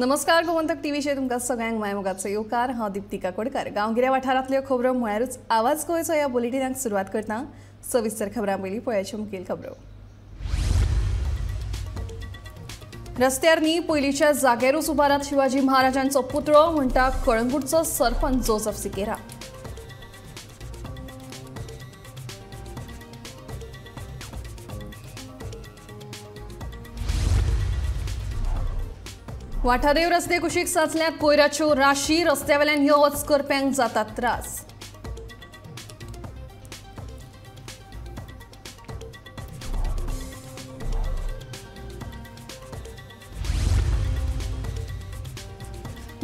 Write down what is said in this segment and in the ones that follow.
नमस्कार, गोमंतक टीव्हीचेर तुमकां सगळ्यांक मायमोगाचो येवकार. हांव दीप्ती काकोडकर. गांवगिऱ्या वाठारांतल्यो खबरो म्हळ्यारूच आवाज गोंयचो ह्या बुलेटिनाक सुरवात करता. सविस्तर खबरां पयलीं पळयाच्यो मुखेल खबरो. रस्त्यार न्ही पयलींच्या जाग्यारूच उबारात शिवाजी महाराजांचो पुतळो म्हणटा कळंगूटचो सरपंच जोजफ सिकेरा. वाठादेव रस्ते कुशीक साचल्यात कोयराच्यो राशी, रस्त्यावेल्यान यो वच करप्यांक जातात त्रास.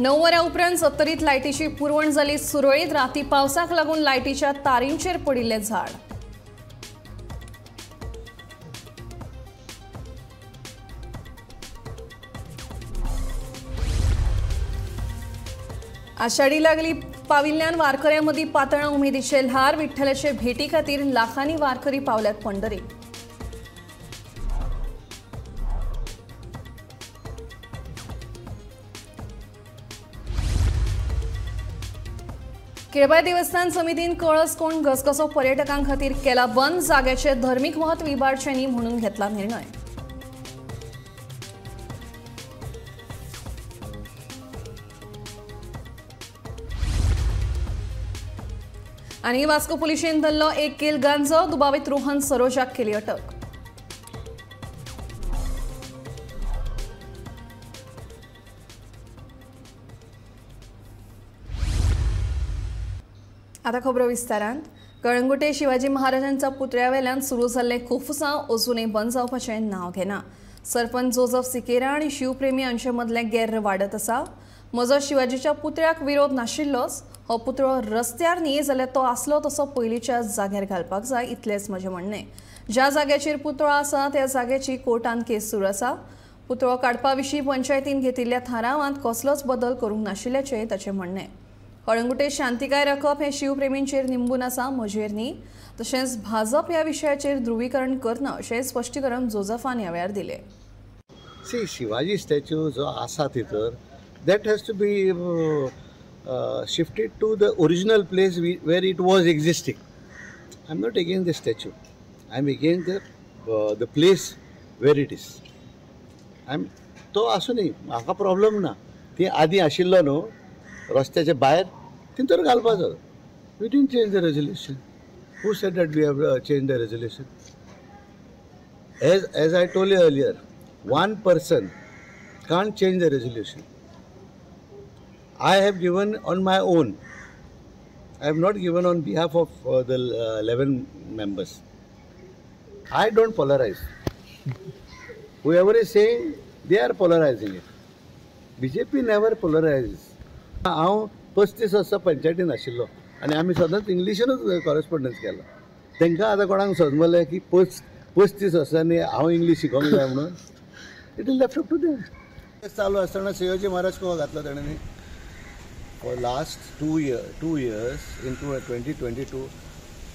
णव वरां उपरांत सत्तरीत लायटीची पुरवण जाली सुरळीत. राती पावसाक लागून लायटीच्या तारींचेर पडिल्लें झाड. आषाढी लागली पाविल्ल्यान वारकऱ्यां मदीं पातळां उमेदीचे ल्हार. विठ्ठलाचे भेटी खातीर लाखांनी वारकरी पावल्यात पंढरी. केळबाय देवस्थान समितीन कळस कोण घसघसो पर्यटकां खातीर केला बंद. जाग्याचे धर्मीक म्हत्व इबाडचें न्ही म्हणून घेतला निर्णय. आनी वास्को पुलिशेन धरलो 1 किल गांजो. दुबावीत रोहन सरोजाक केली अटक. आता खबरो विस्तारान. कळंगुटे शिवाजी महाराजांच्या पुतळ्यावेल्यान सुरू जाल्लें कोफुसांव अजूनय बंद जावपाचें नांव घेना. सरपंच जोजफ सिकेरा आनी शिवप्रेमी हांचे मदलें गेर्र वाडत आसा. म्हजो शिवाजीच्या पुतळ्याक विरोध नाशिल्लोच, हो पुतळो रस्त्यार न्ही जाल्यार तो आसलो तसो पयलींच्या जाग्यार घालपाक जाय इतलेंच म्हजें म्हणणें. ज्या जाग्याचेर पुतळो आसा त्या जाग्याची कोर्टान केस सुरू आसा. पुतळो काडपा विशीं पंचायतीन घेतिल्ल्या थारावांत कसलोच बदल करूंक नाशिल्ल्याचें ताचें म्हणणें. कळंगुटे शांतिकाय राखप हें शिवप्रेमींचेर निंबून आसा, म्हजेर न्ही. तशेंच भाजप ह्या विशयाचेर ध्रुवीकरण करना अशें स्पश्टीकरण जोजफान ह्या वेळार दिलें. सी, शिवाजी स्टॅच्यू जो आसा थंयसर that has to be shifted to the original place where it was existing. I am not against the statue, I am against the place where it is. I am तो आसूं न्ही, म्हाका problem ना. ती आदीं आशिल्लो न्हू रस्त्याच्या भायर थंयसर घालपाचो. We didn't change the resolution. Who said that we have change the resolution? As I told you earlier, one person can't change the resolution. I have given on my own. I have not given on behalf of the 11 members. I don't polarize. Whoever is saying, they are polarizing it. BJP never polarizes. हांव 35 वर्सां पंचायतीन आशिल्लो आनी आमी सदांच इंग्लिशीनूच कॉरेस्पोंडन्स केलो. तांकां आतां कोणाक समजलें की 35 वर्सांनी हांव इंग्लीश शिकोंक जाय म्हणून. It is left up to them. चालू आसतना शिवाजी महाराज को घातलो ताणें. For last 2 years in 2022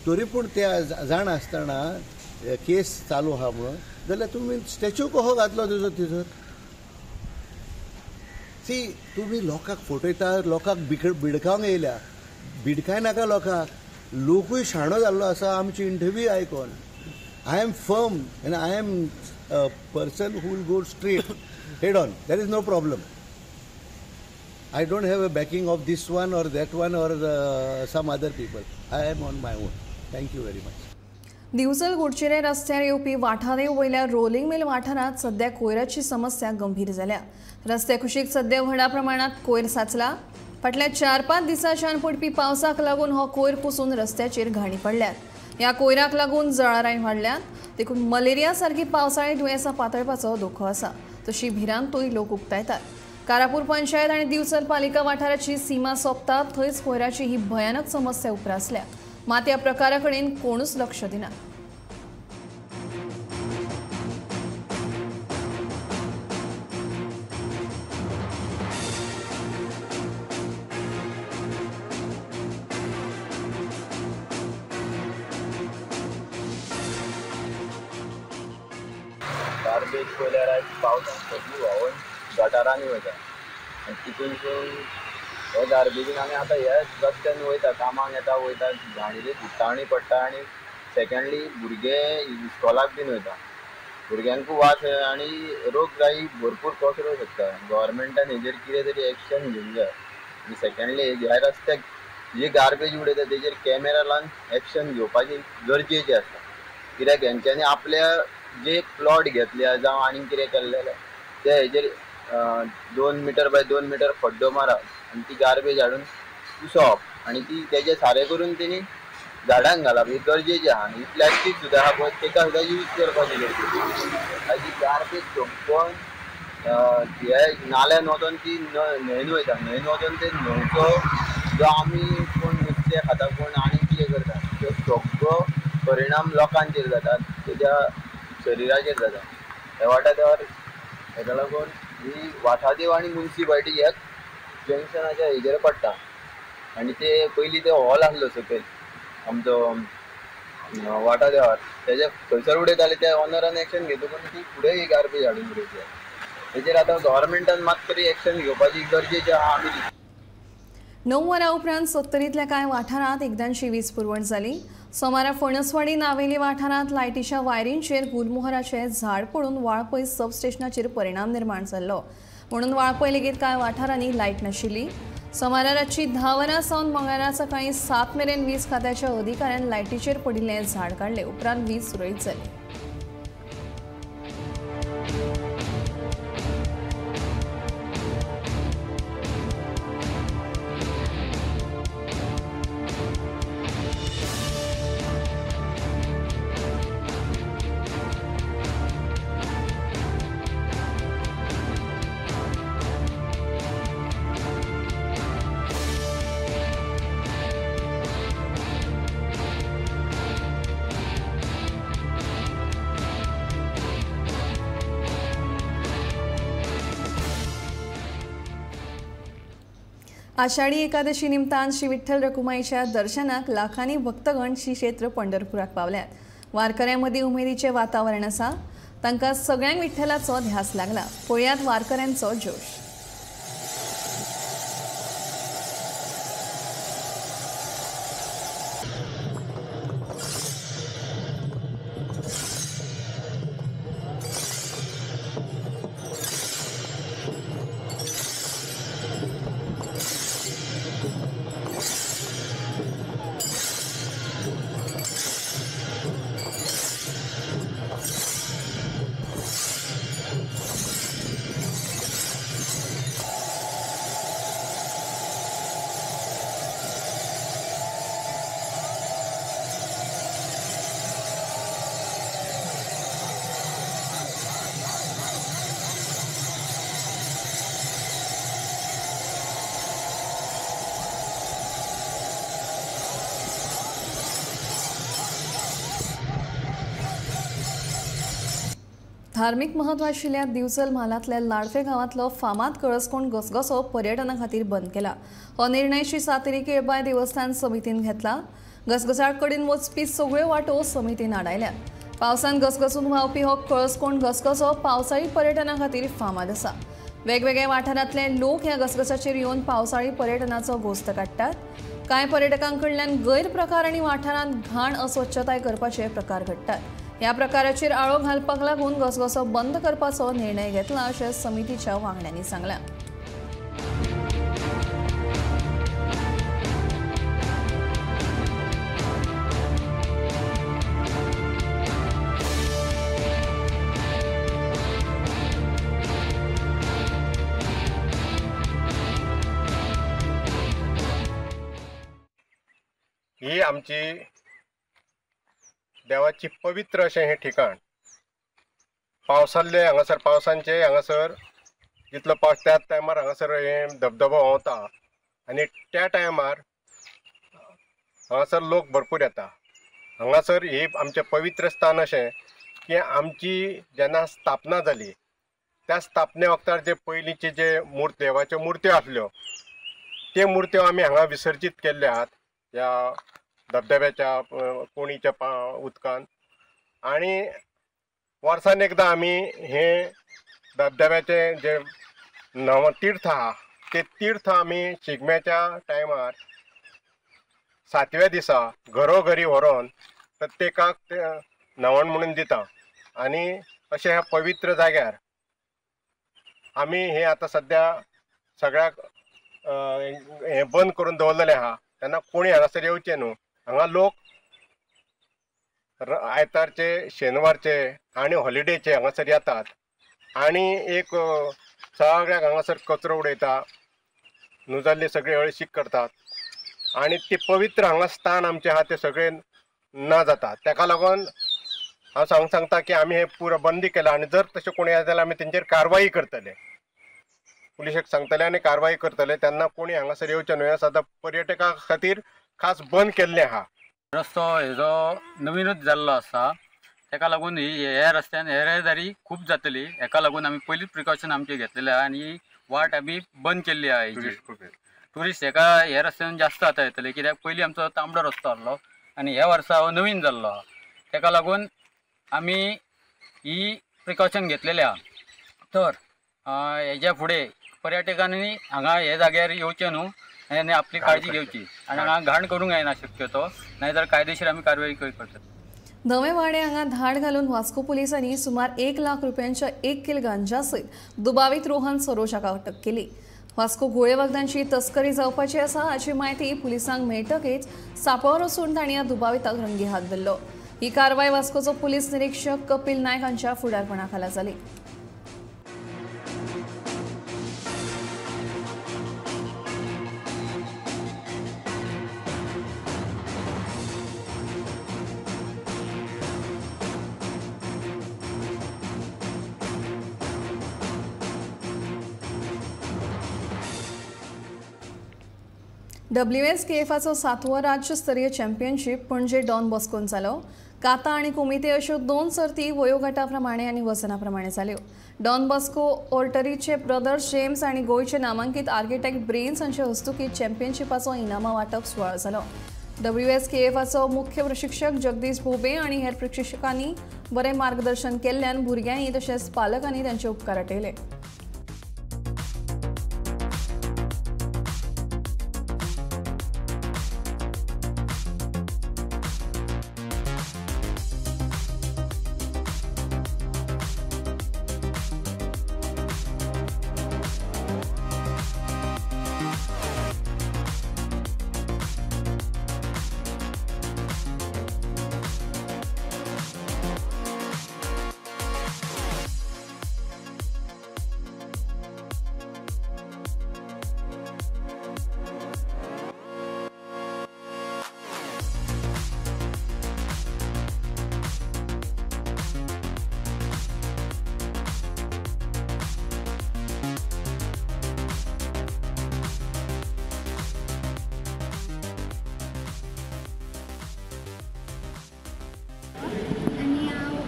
तरी पूण ते जाण आसतना केस चालू आहा म्हणून जाल्यार तुमी स्टॅच्यू कसो घातलो तुजो थंयसर? सी, तुमी लोकांक फटयता, लोकांक बिडकावंक येयल्या. बिडकाय नाका लोकांक. लोकूय शाणो जाल्लो आसा आमची इंटरव्यू आयकोन. I am firm and I am a person who will go straight head on. There is no problem. I don't have a backing of this one or that one or some other people. I am on my own. Thank you very much. Divchal Kudchere रस्त्यार येवपी वाठादेव वयल्या rolling mill वाठारांत सध्या कोयराची समस्या गंभीर जाल्या. रस्त्या कुशीक सध्या व्हडा प्रमाणात कोयर साचला. फाटल्या 4-5 दिसांच्यान पडपी पावसाक लागून हो कोयर कुसून रस्त्याचेर घाणी पडल्यात. ह्या कोयराक लागून जळारांय वाडल्यात. देखून मलेरिया सारकी पावसाळी दुयेंसां पातळपाचो धोको आसा. तशी भिरांतूय लोक उक्तायतात. कारापूर पंचायत आनी दिवचल पालिका वाठाराची सीमा सोंपता थंयच कोयराची ही भयानक समस्या उप्रासल्या. मात ह्या प्रकारा कडेन कोणूच लक्ष दिना. गार्बेज पळयल्यार आयज पावसान सगळी व्हांवून गटारांनी वता. आनी तितूनसून हे गार्बेजीन आमी आतां ह्या रस्त्यान वयता, कामाक येता वयता, घाणिल्ली उदकांनी पडटा. आनी सेकेंडली भुरगे इस्कॉलाक बीन वयता, भुरग्यांकूय वास आनी रोगराई भरपूर पसरूंक शकता. गव्हर्मेंटान हेजेर कितें तरी एक्शन घेवंक जाय. आनी सेकेंडली ह्या रस्त्याक जी गार्बेज उडयता तेजेर कॅमेरा लावन एक्शन घेवपाची गरजेचें आसा. कित्याक हेंच्यांनी आपल्या जे प्लॉट घेतल्या जावं आनी कितें केल्लें जाल्यार ते हेजेर 2 मिटर बाय 2 मिटर खड्डो मारप आनी ती गार्बेज हाडून कुसोवप आनी ती तेजे सारें करून तेणी झाडांक घालप ही गरजेचें आहा. ही प्लास्टीक सुद्दां आहा पळय तेका सुद्दां यूज करपाची गरजेची. ताजी गार्बेज सोंपोवन हे नाल्यान वचोन ती न्हंयन वयता, न्हंयन वचोन ते न्हंयचो जो आमी कोण नुस्तें खाता कोण आनी कितें करता त्यो सगळो परिणाम लोकांचेर जाता, तेज्या शरिराचेर जाता. हे वाठार हेका लागून ही वाठादेव आनी मुन्सिपालिटी ह्या जंक्शनाच्या हेजेर पडटा. आनी ते पयलीं ते हॉल आसलो सकयल आमचो वाठादेवार, तेजे थंयसर उडयताले, त्या ऑनरान एक्शन घेतकूच ती फुडें ही गार्बेज हाडून उडयली. तेजेर आतां गव्हर्मेंटान मात तरी एक्शन घेवपाची गरजेचें आहा. आमी 9 वरां उपरांत सत्तरींतल्या कांय वाठारांत एकदांची वीज पुरवण जाली. सोमारा फणसवाडी नावेली वाठारांत लायटीच्या वायरींचेर गुलमोहराचें झाड पडून वाळपय सबस्टेशनाचेर परिणाम निर्माण जाल्लो, म्हणून वाळपय लेगीत कांय वाठारांनी लायट नाशिल्ली. सोमारा रातची 10 वरां सावन मंगळारा सकाळीं 7 मेरेन वीज खात्याच्या अधिकाऱ्यान लायटीचेर पडिल्लें झाड काडलें. उपरांत वीज सुरळीत जाली. आषाढी एकादशी निमतान श्री विठ्ठल रखुमाईच्या दर्शनाक लाखांनी भक्तगण श्री क्षेत्र पंढरपुराक पावल्यात. वारकऱ्यां मदीं उमेदीचें वातावरण आसा. तांकां सगळ्यांक विठ्ठलाचो ध्यास लागला. पळयात वारकऱ्यांचो जोश. धार्मिक महत्व आशिल्ल्या दिवचल म्हालांतल्या लाडफे गांवांतलो फामाद कळसकोण घसघसो पर्यटना खातीर बंद केला. हो निर्णय श्री सातेरी केळबाय देवस्थान समितीन घेतला. घसघसाळ कडेन वचपी सगळ्यो वाटो समितीन आडायल्यात. पावसान घसघसून व्हांवपी हो कळसकोण घसघसो पावसाळी पर्यटना खातीर फामाद आसा. वेगवेगळ्या वाठारांतले लोक ह्या घसघसाचेर येवन पावसाळी पर्यटनाचो घोस्त काडटात. कांय पर्यटकां कडल्यान गैरप्रकार आनी वाठारांत घाण अस्वच्छताय करपाचे प्रकार घडटात. ह्या प्रकाराचेर आळो घालपाक लागून घसघसो बंद करपाचो निर्णय घेतला अशें समितीच्या वांगड्यांनी सांगलां. ही आमची देवाची पवित्र अशें हें ठिकाण. पावसाले हांगासर पावसांचे हांगासर जितलो पावस त्याच टायमार हांगासर हें धबधबो व्हांवता आनी त्या टायमार हांगासर लोक भरपूर येता. हांगासर ही आमचें पवित्र स्थान अशें की आमची जेन्ना स्थापना जाली त्या स्थापने वखतार जे पयलींचे जे मूर्ती देवाच्यो मुर्त्यो आसल्यो त्यो मुर्त्यो आमी हांगा विसर्जीत केल्ले आहात ह्या धबधब्याच्या कोणीच्या उदकान. आनी वर्सान एकदां आमी हे धबधब्याचें जें नव तीर्थ आहा ते तीर्थ आमी शिगम्याच्या टायमार सातव्या दिसा घरोघरी व्हरोन प्रत्येकाक ते न्हावण म्हणून दिता. आनी अशें ह्या पवित्र जाग्यार आमी हे आतां सद्या सगळ्याक हें बंद करून दवरलेलें आहा. तेन्ना कोणी हांगासर येवचें न्हू. हांगा लोक आयतारचे, शेनवारचे आनी हॉलिडेचे हांगासर येतात आनी एक सगळ्याक हांगासर कचरो उडयता, न्हू जाल्ली सगळी अळशीक करतात आनी ती पवित्र हांगा स्थान आमचें आहा तें सगळें ना जाता. तेका लागून हांव सांगता की आमी हें पुरो बंदी केलां आनी जर तशें कोणी येता जाल्यार आमी तेंचेर कारवाई करतले, पुलिशेक सांगतले आनी कारवाई करतले. तेन्ना कोणी हांगासर येवचें न्हय. सदां पर्यटकां खातीर खास बंद केल्लें आहा. रस्तो हेजो नवीनूच जाल्लो आसा, तेका लागून ह्या रस्त्यान येरादारी खूब जातली. हेका लागून आमी पयलींच प्रिकॉशन आमचे घेतलेले आहा आनी वाट आमी बंद केल्ली आहा. हेजी ट्युरिस्ट हेका ह्या रस्त्यान जास्त आतां येतले, कित्याक पयलीं आमचो तांबडो रस्तो आहलो आनी ह्या वर्सा हो नवीन जाल्लो आहा. तेका लागून आमी ही प्रिकॉशन घेतलेले आहा. तर हेज्या फुडें पर्यटकांनी हांगा हे जाग्यार येवचें न्हू आनी आपली काळजी घेवची आनी हांगा घाण करूंक जायना शक्यतो, नाहीतर कायदेशीर आमी कारवाई करतले. नवे वाडे हांगा धाड घालून वास्को पुलिसांनी सुमार 1 लाख रुपयांच्या 1 किल गांजा सयत दुबावीत रोहन सरोज हाका अटक केली. वास्को घोळे वखदांची तस्करी जावपाची आसा हाची म्हायती पुलिसांक मेळटकीच सांपळार वचून तांणी ह्या दुबाविताक रंगी हात धरलो. ही कारवाय वास्कोचो पुलीस निरीक्षक कपिल नायक हांच्या फुडारपणा खाला जाली. WSKFाचो 7वो राज्यस्तरीय चॅम्पियनशीप पणजे डॉन बॉस्कोन जालो. काता आनी कुमिते अश्यो 2 सर्ती वयोगटा प्रमाणे आनी वजना प्रमाणे जाल्यो. डॉन बॉस्को ओर्टरीचे ब्रदर्स जेम्स आनी गोंयचे नामांकीत आर्किटेक्ट ब्रेन्स हांचे हस्तुकीं चॅम्पियनशिपाचो इनामां वांटप सुवाळो जालो. WSKFाचो मुख्य प्रशिक्षक जगदीश भोबे आनी हेर प्रशिक्षकांनी बरें मार्गदर्शन केल्ल्यान भुरग्यांनी तशेंच पालकांनी तांचे उपकार आटयले.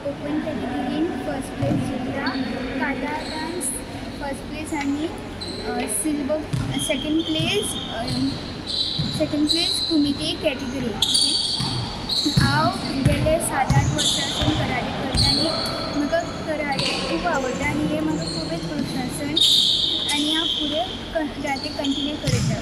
ओपन कॅटेगरीन फर्स्ट प्लेस जिखला, काटा डान्स फर्स्ट प्लेस आनी silver second place kumite category. हांव गेले 7-8 वर्सां कराटे करता आनी म्हाका कराटे खूब आवडटा आनी हें म्हाका खूब एक प्रोत्साहन आनी हांव फुडें कराटे कंटिन्यू करता.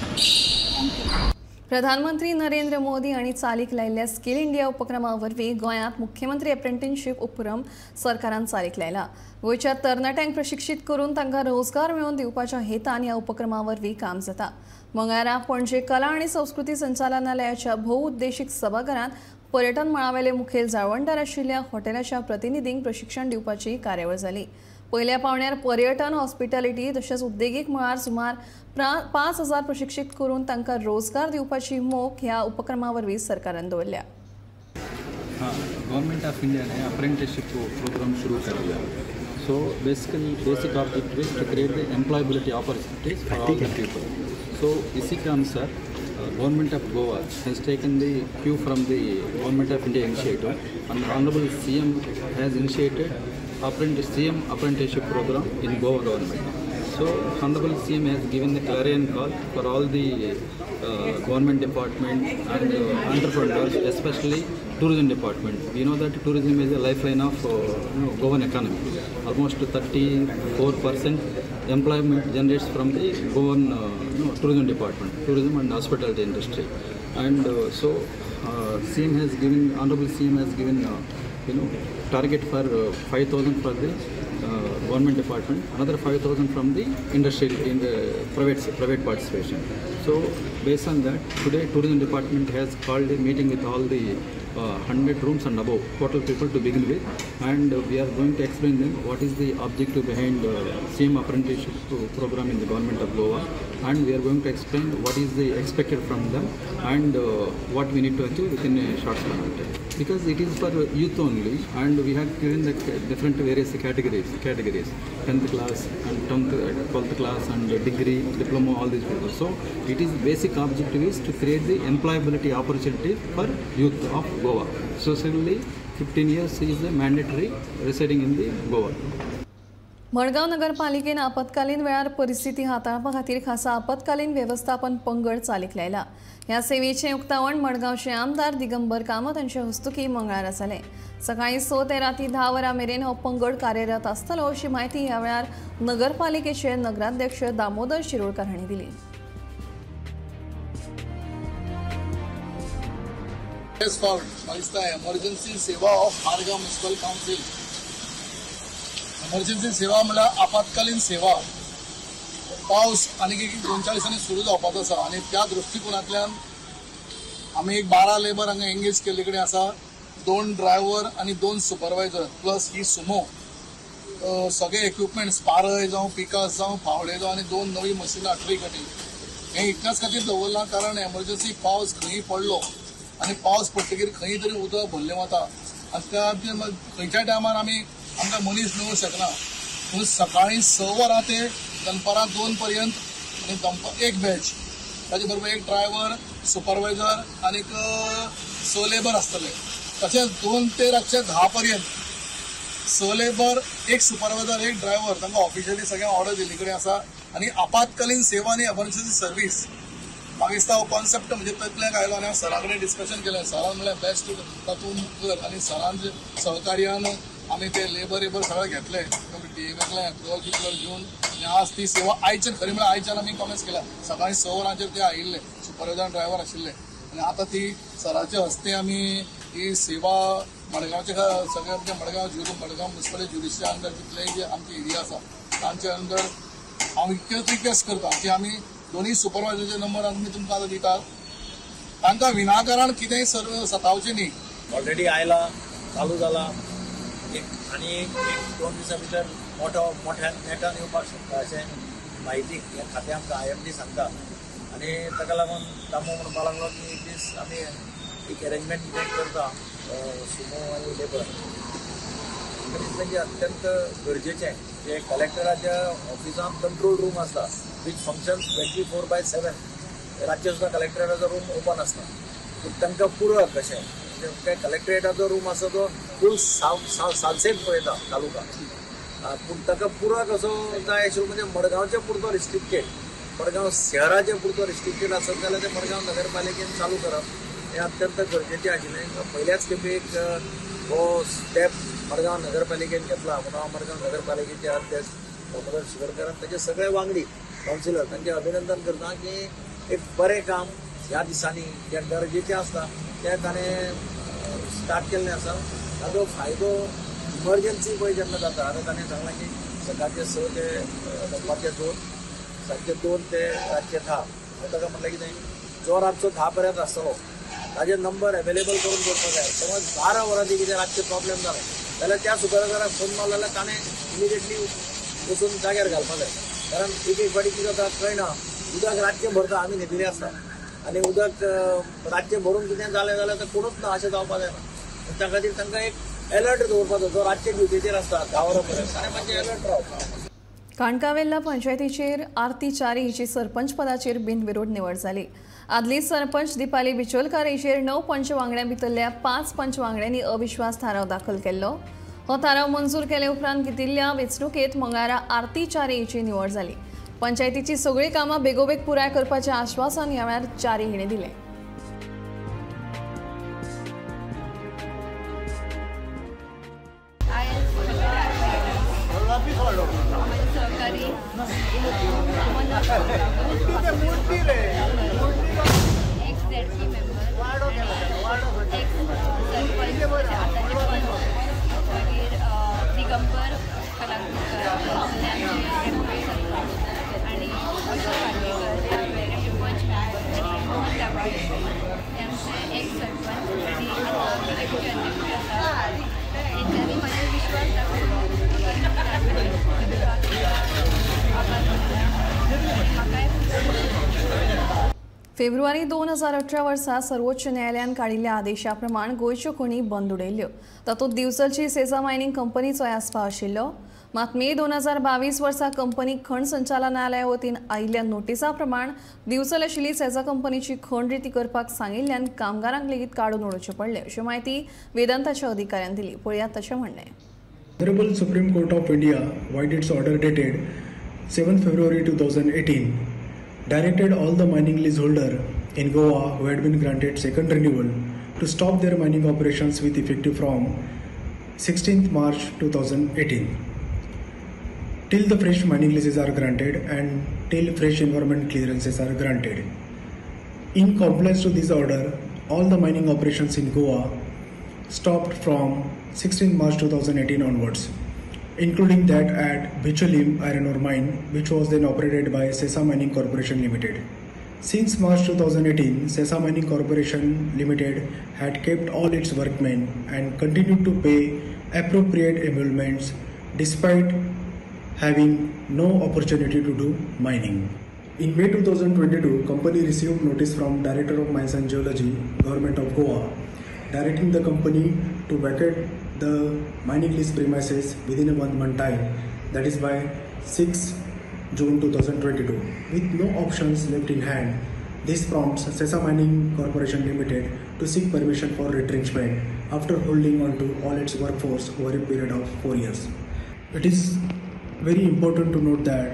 Thank you. प्रधानमंत्री नरेंद्र मोदी हांणी चालीक लायिल्ल्या स्किल इंडिया उपक्रमा वरवीं गोंयांत मुख्यमंत्री अप्रेंटिसशीप उपक्रम सरकारान चालीक लायला. गोंयच्या तरणाट्यांक प्रशिक्षीत करून तांकां रोजगार मेळोवन दिवपाच्या हेतान ह्या उपक्रमा वरवीं काम जाता. मंगळारा पणजे कला आनी संस्कृती संचालनालयाच्या भोवउद्देशीक सभाघरांत पर्यटन मळावेले मुखेल जाळवणदार आशिल्ल्या हॉटेलाच्या प्रतिनिधींक प्रशिक्षण दिवपाची कार्यावळ जाली. पयल्या पावंड्यार पर्यटन, हॉस्पिटॅलिटी तशेंच उद्देगीक मळार सुमार 5,000 प्रशिक्षीत करून तांकां रोजगार दिवपाची मोख ह्या उपक्रमा वरवीं सरकारान दवरल्या. गवर्नमेंट ऑफ इंडिया ने अप्रेंटिसशिप प्रोग्राम शुरू कर दिया. So basic objective is to create the employability opportunities for all the people. So इसी के अनुसार Government of Goa has taken the cue from the Government of India initiative, and the Honorable CM has initiated CM apprenticeship program in Goa government. So Honorable CM has given the clarion call for all the government department and entrepreneurs, especially tourism department. We know that tourism is a lifeline of Goan economy. Almost 34% employment generates from the Goan tourism department, tourism and hospitality industry. And so CM has given, Honorable CM has given target for 5,000 for the government department, another 5,000 from the industry, in the private participation. So based on that, today tourism department has called a meeting with all the 100 rooms and above total people to begin with, and we are going to explain them what is the objective behind CM apprenticeship program in the government of Goa, and we are going to explain what is the expected from them and what we need to achieve within a short span of time. Because it is for youth only, and we have given the different various categories, 10th class and 12th class and degree, diploma, all these people. So it is basic objective is to create the employability opportunity for youth of Goa. So similarly, 15 years is the mandatory residing in the Goa. Madgaon नगरपालिकेन आपत्कालीन वेळार परिस्थिती हाताळपा खातीर खासा आपत्कालीन वेवस्थापन पंगड चालीक लायला. ह्या सेवेचें उक्तावण मडगांवचे आमदार दिगंबर कामत हांचे हस्तुकीं मंगळारा जालें. सकाळीं 6 ते रातीं 10 वरां मेरेन हो पंगड कार्यरत आसतलो अशी म्हायती ह्या वेळार नगरपालिकेचे नगराध्यक्ष दामोदर शिरोडकर हांणी दिली. एमर्जन्सी सेवा of Margao municipal council. Emergency सेवा म्हळ्यार आपत्कालीन सेवा. पावस आनी एक 2-4 दिसांनी सुरू जावपाचो आसा आनी त्या दृश्टिकोनांतल्यान आमी एक 12 लेबर हांगा एंगेज केल्ले कडेन आसा, 2 ड्रायव्हर आनी 2 सुपरवायझर प्लस ही सुमो, सगळे इक्विपमेंट्स पारय जावं पिकास जावं फावडे जावं आनी 2 नवी मशिनां ट्री कटींग. हें इतल्याच खातीर दवरलां कारण एमर्जन्सी पावस खंयी पडलो आनी पावस पडटकीर खंय तरी उदक भरलें वता आनी त्या खंयच्या टायमार आमी आमकां मनीस मेळूंक शकना. म्हणून सकाळीं 6 वरां ते दनपारां 2 पर्यंत आनी दनपार एक बॅच, ताचे बरोबर एक ड्रायव्हर, सुपरवायझर आनी 6 लेबर आसतले. तशेंच 2 ते रातचे 10 पर्यंत 6 लेबर, एक सुपरवायझर, एक ड्रायव्हर, तांकां ऑफिशियली सगळ्यांक ऑर्डर दिल्ली कडेन आसा. आनी आपत्कालीन सेवा आनी एमर्जन्सी सर्वीस म्हाका दिसता हो कॉन्सेप्ट म्हणजे तकल्याक आयलो आनी हांव सरा कडेन डिस्कशन केलें. सरान म्हणलें बेस्ट तातूंत कर आनी सरान सहकार्यान आमी ते लेबर वेबर सगळे घेतले, डीएमएकल्यान एप्रुवल बिप्रुवल घेवन आनी आज ती सेवा आयच्यान, खरी म्हळ्यार आयच्यान आमी कॉमेन्स केल्या. सकाळीं 6 वरांचेर ते आयिल्ले, सुपरवायझर ड्रायव्हर आशिल्ले आनी आतां ती सराचे हस्ते आमी ही सेवा मडगांवचे सगळे आमचे मडगांव मडगांव म्युनिसिपल ज्युरिस्डिक्शना अंडर जितले जे आमचे एरिया आसा तांचे अंडर हांव इतकेच रिक्वेस्ट करता की आमी दोनूय सुपरवायझरचे नंबर आमी तुमकां आतां दितात, तांकां विनाकारण कितेंय सर्व सतावचें न्ही. ऑलरेडी आयला, चालू जाला आनी एक 2 दिसां भितर मोठो मोठ्यान नेटान येवपाक शकता अशें म्हायती हें खातें आमकां IMD सांगता. आनी ताका लागून दामू म्हणपाक लागलो की एक दीस आमी एक एरेंजमेंट कितें करता सुमो आनी लेबर. म्हाका दिसता की अत्यंत गरजेचें जे कलेक्टराच्या ऑफिसांत कंट्रोल रूम आसता which functions 24/7, रातचें सुद्दां कलेक्टराचो रूम ओपन आसता. पूण तांकां पुरक अशें काय कलेक्टरेटाचो रूम आसा तो फूल सालसेट पळयता तालुका, पूण ताका पुरक असो जाय आशिल्लो म्हणजे मडगांवचे पुरतो रिस्ट्रिक्टेड, मडगांव शहराचे पुरतो रिस्ट्रिक्टेड आसत जाल्यार ते मडगांव नगरपालिकेन चालू करप हें अत्यंत गरजेचें आशिल्लें. पयल्याच खेपेक हो स्टेप मडगांव नगरपालिकेन घेतला म्हणून हांव मडगांव नगरपालिकेचे अध्यक्ष दामोदर शिरोडकर ताचे सगळे वांगडी कावन्सिलर तांचें अभिनंदन करता की एक बरें काम ह्या दिसांनी जें गरजेचें आसता तें ताणें स्टार्ट केल्लें आसा. ताजो फायदो इमर्जन्सी पळय जेन्ना जाता, आतां ताणें सांगलां की सकाळचे 6 ते दनपारचे 2, सांजचे 2 ते रातचे 10. ताका म्हटलें कितें जो रातचो 10 पर्यंत आसतलो ताजे नंबर एवेलेबल करून दवरपाक जाय. समज 12 वरांची कितें रातचें प्रॉब्लेम जालें जाल्यार त्या सुपरवायझराक फोन मारलो जाल्यार ताणें इमिडिएटली वचून जाग्यार घालपाक जाय. कारण एक एक फावटी कितें जाता कळना, उदक रातचें भरता, आमी न्हिदिल्ले आसता आनी उदक रातचें भरून कितें जालें जाल्यार तें कोणूच ना अशें जावपाक जायना. त्या खातीर तांकां एक एलर्ट दवरपाचो, जो रातचे ड्युटीचेर आसता 10 वरां पर्यंत ताणें मातशें एलर्ट रावपाक. काणकावेल्ला पंचायतीचेर आरती च्यारी हिची सरपंच पदाचेर बिनविरोध निवड जाली. आदली सरपंच दीपाली बिचोलकार हिचेर 9 पंच वांगड्यां भितरल्या 5 पंच वांगड्यांनी अविश्वास थाराव दाखल केल्लो. हो थाराव मंजूर केले उपरांत घेतिल्ल्या वेंचणुकेंत मंगळारा आरती च्यारी हिची निवड जाली. पंचायतीची सगळीं कामां बेगोबेग पुराय करपाचें आश्वासन ह्या वेळार च्यारी हिणें दिलें. सहकार्य अधिकारी Manoj ex ZP member ex sarpanch आतांचे पंच मागीर दिगंबर कलांगुटकर ते आमचे डेप्युटी सरपंच आनी अशोक वाडगेकर ते आमचे पंच मेंबर आनी मोहन दाभाडे ते आमचे एक्स सरपंच आनी आतां बीजेपीचे अध्यक्ष आसा. तेंच्यांनी म्हाजेर विश्वास दाखयलो आभार मानता म्हाकाय. फेब्रुवारी 2018 वर्सा सर्वोच्च न्यायालयान काडिल्ल्या आदेशा प्रमाण गोंयच्यो खणी बंद उडयल्ल्यो. तातूंत दिवचलची सेझा मायनिंग कंपनीचोय आस्पाव आशिल्लो. मात मे 2022 वर्सा कंपनी खण संचालनालया वतीन आयिल्ल्या नोटिसा प्रमाण दिवचल आशिल्ली सेझा कंपनीची खण रिती करपाक सांगिल्ल्यान कामगारांक लेगीत काडून उडोवचें पडलें अशी म्हायती वेदांताच्या अधिकाऱ्यान दिली. पळयात तशें म्हणणें. Honorable Supreme Court of India, vide its order dated 7 February 2018, directed all the mining leaseholder in Goa who had been granted second renewal to stop their mining operations with effective from 16th March 2018 till the fresh mining leases are granted and till fresh environment clearances are granted. In compliance to this order, all the mining operations in Goa stopped from 16th March 2018 onwards, including that at Bicholim iron ore mine, which was then operated by Sesa Mining Corporation Limited. Since March 2018, Sesa Mining Corporation Limited had kept all its workmen and continued to pay appropriate emoluments despite having no opportunity to do mining. In May 2022, company received notice from Director of Mines and Geology, Government of Goa, directing the company to vacate the mining lease premises within a 1 month time, that is by 6 June 2022. With no options left in hand, this prompts Sesa Mining Corporation Limited to seek permission for retrenchment after holding on to all its workforce over a period of 4 years. It is very important to note that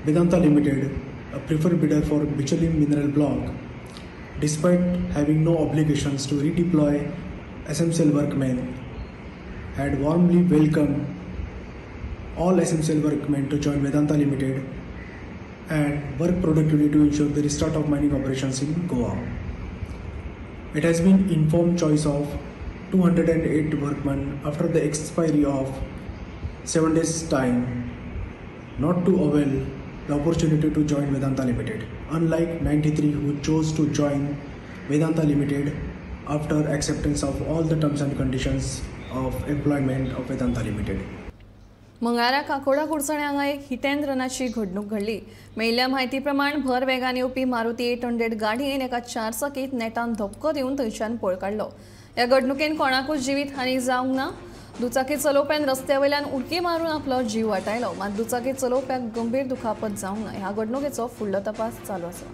Vedanta Limited, a preferred bidder for Bicholim Mineral Block, despite having no obligations to redeploy SMCL workmen, had warmly welcomed all SMCL workmen to join Vedanta Limited and work productively to ensure the restart of mining operations in Goa. It has been informed choice of 208 workmen after the expiry of 7 days time not to avail the opportunity to join Vedanta Limited, unlike 93 who chose to join Vedanta Limited after acceptance of all the terms and conditions of employment of Vedanta Limited. मंगळारा काकोडा कुडचणे हांगा एक hit and रनाची घडणूक घडली. मेळिल्ल्या म्हायती प्रमाण भर वेगान येवपी मारुती 800 गाडयेन एका चारचाकीत नेटान धपको दिवन थंयच्यान पळ काडलो. ह्या घडणुकेन कोणाकूच जिवीत हानी जावंक ना. दुचाकी चलोवप्यान रस्त्या वयल्यान उडकी मारून आपलो जीव वाटायलो. मात दुचाकी चलोवप्याक गंभीर दुखापत जावंक ना. ह्या घडणुकेचो फुडलो तपास चालू आसा.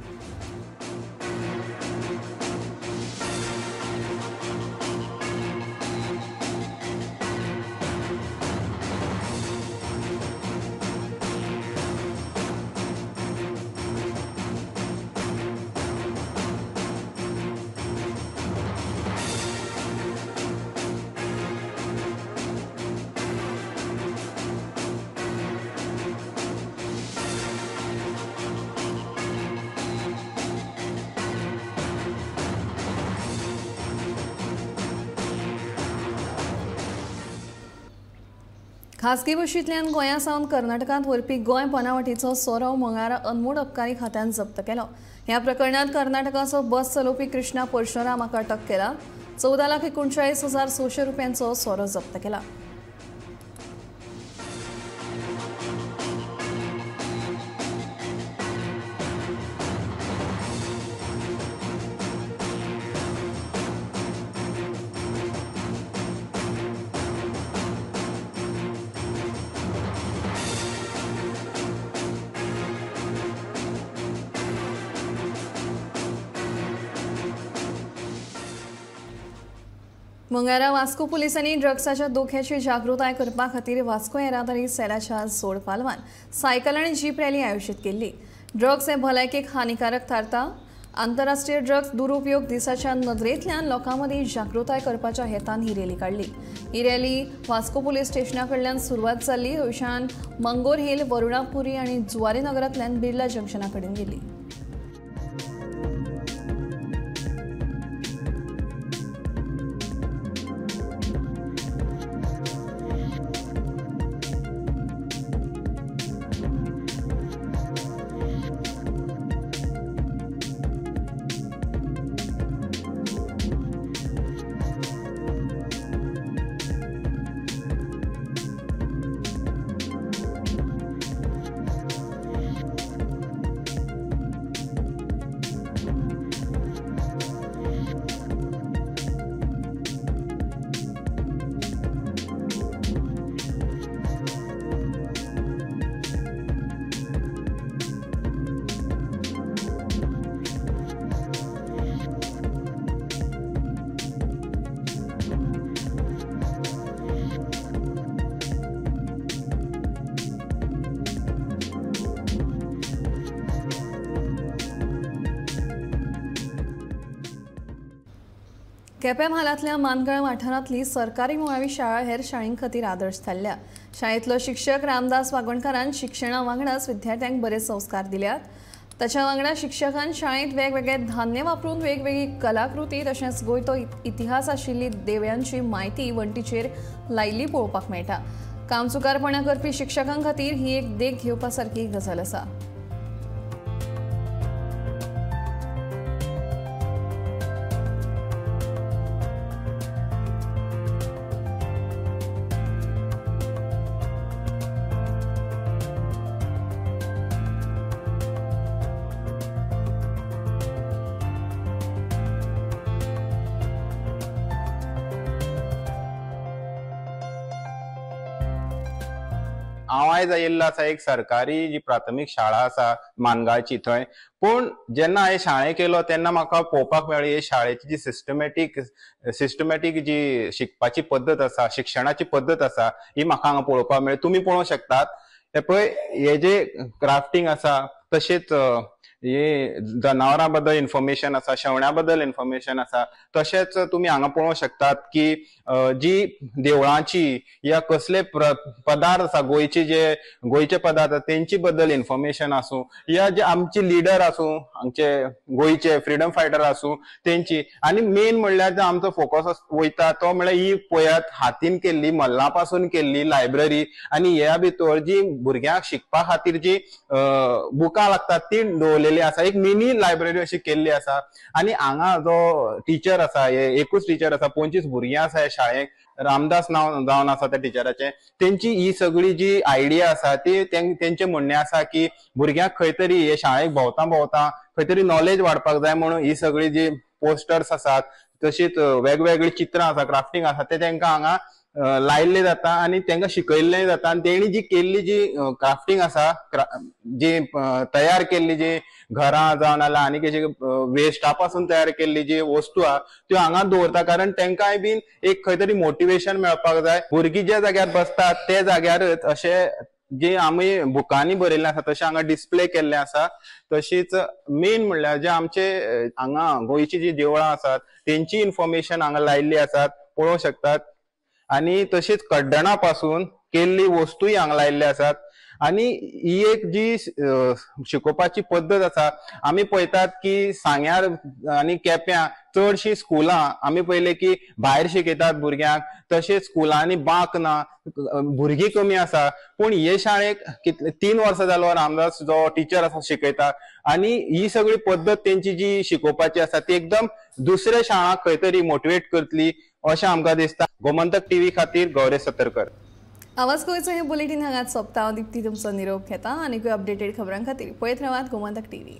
खासगी बशींतल्यान गोंया सावन कर्नाटकांत व्हरपी गोंय बनावटीचो सोरो मंगळारा अनमोड अबकारी खात्यान जप्त केलो. ह्या प्रकरणांत कर्नाटकाचो बस चलोवपी कृष्णा परशुराम हाका अटक केला. 14,39,600 रुपयांचो सोरो जप्त केला. मंगळारा वास्को पुलिसांनी ड्रग्साच्या धोक्याची जागृताय करपा खातीर वास्को येरादारी सेलाच्या जोड पालवान सायकल आनी जीप रॅली आयोजीत केल्ली. ड्रग्स हे भलायकेक हानिकारक थारता. आंतरराष्ट्रीय ड्रग्ज दुरुपयोग दिसाच्या नदरेंतल्यान लोकां मदीं जागृताय करपाच्या हेतान ही रॅली काडली. ही रॅली वास्को पुलीस स्टेशना कडल्यान सुरवात जाल्ली. थंयच्यान मंगोर हिल, वरुणापुरी आनी जुवारी नगरांतल्यान बिर्ला जंक्शना कडेन गेली. केपें म्हालांतल्या मानगळ वाठारांतली सरकारी मुळावी शाळा हेर शाळें खातीर आदर्श थारल्या. शाळेंतलो शिक्षक रामदास वागणकारान शिक्षणा वांगडाच विद्यार्थ्यांक बरे संस्कार दिल्यात. ताच्या वांगडा शिक्षकान शाळेंत वेगवेगळे धान्य वापरून वेगवेगळी कलाकृती तशेंच गोंयचो इतिहास आशिल्ली देवळांची म्हायती वण्टीचेर लायिल्ली पळोवपाक मेळटा. कामचुकारपणा करपी शिक्षकां खातीर ही एक देख घेवपा सारकी गजाल आसा. हांव आयज आयिल्लो आसा एक सरकारी जी प्राथमीक शाळा आसा मानगाळची थंय. पूण जेन्ना हांवें शाळेक येयलो तेन्ना म्हाका पळोवपाक मेळ्ळी शाळेची जी सिस्टमॅटीक जी शिकपाची पद्दत आसा, शिक्षणाची पद्दत आसा, ही म्हाका हांगा पळोवपाक मेळ्ळी. तुमी पळोवंक शकतात हे पळय, हे जे क्राफ्टींग आसा, तशेंच हे जनावरां बद्दल इन्फॉर्मेशन आसा, शेवण्या बद्दल इन्फॉर्मेशन आसा. तशेंच तुमी हांगा पळोवंक शकतात की जी देवळांची या कसले पदार्थ आसा, गोंयचे जे गोंयचे पदार्थ तेंचे बद्दल इन्फॉर्मेशन आसूं, या जे आमचे लिडर आसूं, आमचे गोंयचे फ्रिडम फायटर आसूं तेंची. आनी मेन म्हणल्यार जो आमचो फोकस वयता तो म्हणल्यार ही पळयात हातीन केल्ली, मल्ला पासून केल्ली लायब्ररी. आनी ह्या भितर जी भुरग्यांक शिकपा खातीर जी बुकां लागतात ती दवरलेली आसा. एक मिनी लायब्ररी अशी केल्ली आसा. आनी हांगा जो टिचर आसा, एकूच टिचर आसा, 25 भुरगीं आसा ह्या शाळेक, रामदास नांव जावन आसा त्या टिचराचें. तेंची ही सगळी जी आयडिया आसा ती तेंचें म्हणणें आसा की भुरग्यांक खंय तरी हे शाळेक भोंवता भोंवता खंय तरी नॉलेज वाडपाक जाय म्हणून ही सगळी जी पोस्टर्स आसात, तशीच वेगवेगळी चित्रां आसा, क्राफ्टींग आसा, ते तेंकां हांगा लायिल्ले जाता आनी तेंकां शिकयल्लें जाता. आनी तेणी जी केल्ली जी क्राफ्टींग आसा, जी तयार केल्ली जी घरां जावन नाल्यार आनी कशी वेस्टा पासून तयार केल्ली जी वस्तू आहा त्यो हांगा दवरता, कारण तेंकांय बीन एक खंय तरी मोटिवेशन मेळपाक जाय. भुरगीं ज्या जाग्यार बसतात ते जाग्यारच अशें जे आमी बुकांनी बरयल्लें आसा तशें हांगा डिस्प्ले केल्लें आसा. तशीच मेन म्हणल्यार जे आमचे हांगा गोंयची जी देवळां आसात तेंची इन्फॉर्मेशन हांगा लायिल्ली आसात, पळोवंक शकतात. आनी तशीच कड्डणा पासून केल्ली वस्तूय हांगा लायिल्ली आसात. आनी ही एक जी शिकोवपाची पद्दत आसा, आमी पळयतात की सांग्यार आनी केप्यां चडशीं स्कुलां आमी पळयलें की भायर शिकयतात भुरग्यांक, तशेंच स्कुलांनी बांक ना, भुरगीं कमी आसा. पूण हे शाळेक कितले 3 वर्सां जालो रामदास जो टिचर आसा शिकयता. आनी ही सगळी पद्दत तेंची जी शिकोवपाची आसा ती एकदम दुसऱ्या शाळांक खंय तरी मोटिवेट करतली अशें आमकां दिसता. गोमंतक टीव्ही खातीर गौरेश सतरकर. आवाज गोंयचो हे बुलेटीन हांगाच सोंपता. हांव दीप्ती तुमचो निरोप घेता. आनीकूय अपडेटेड खबरां खातीर पळयत रावात गोमंतक टीव्ही.